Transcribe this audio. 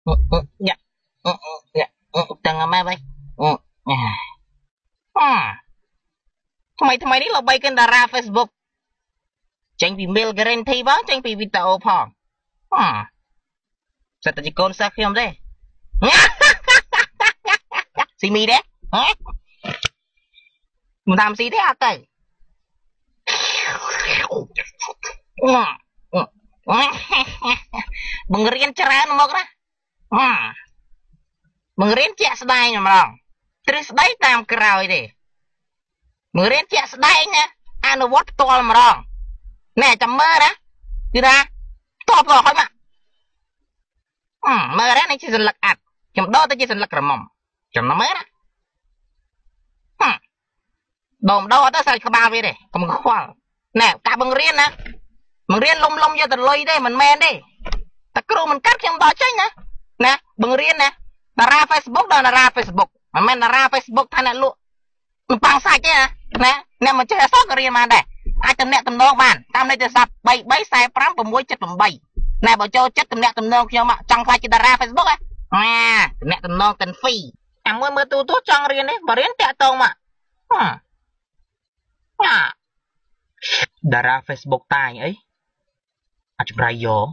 ញ៉ាញ៉ាទាំងម៉ែបៃ ថ្មីថ្មីនេះល្បីគេតារា Facebook ចេញពី mail guarantee ផង ចេញពីវីដេអូផង សិតតែជាកូនសិស្សខ្ញុំទេ ស៊ីមីទេហ៎? មិនតាមស៊ីទេ អត់ទៅ បង្រៀនច្រើនមកណា បង្រៀនជាក់ស្ដែងម្ដង ទ្រឹស្ដីតាមក្រោយទេ បង្រៀនជាក់ស្ដែងណា អនុវត្តផ្ទាល់ម្ដងណែ ចាំមើលណា គឺថាផ្ទាល់ផ្ទាល់ ហើយមកមើលនេះជាសន្លឹកអាត់ ខ្ញុំដោទៅជាសន្លឹកក្រមុំ ចាំមើលណា ដោមដោអត់ទៅសាច់ក្បាលវាទេ កុំខ្វល់ណែ។ ការបង្រៀនណា បង្រៀនលំលំយកទៅលុយទេ មិនមែនទេ តែគ្រូមិនកាត់ខ្ញុំដល់ចេញណាណា។ បង្រៀនណា តារា Facebook ដល់តារា Facebook មិនមែនតារា Facebook ថាអ្នកលក់នប៉ាំងសាច់ទេណា អ្នកមិនចេះអក្សរក៏រៀនបានដែរ អាចតំណាក់តំណងបានតាមលេខទូរស័ព្ទ 3 3 45 678 ណែ។ បើចូលចិត្តតំណាក់តំណងខ្ញុំ ចង់ខ្លាចជាតារា Facebook ហ៎ អាតំណាក់តំណងតិនហ្វីអាមួយ មើលទូទស្សន៍ចង់រៀននេះ បើរៀនតាក់តងមកអាតារា Facebook តាញអីអាចចម្រៃយក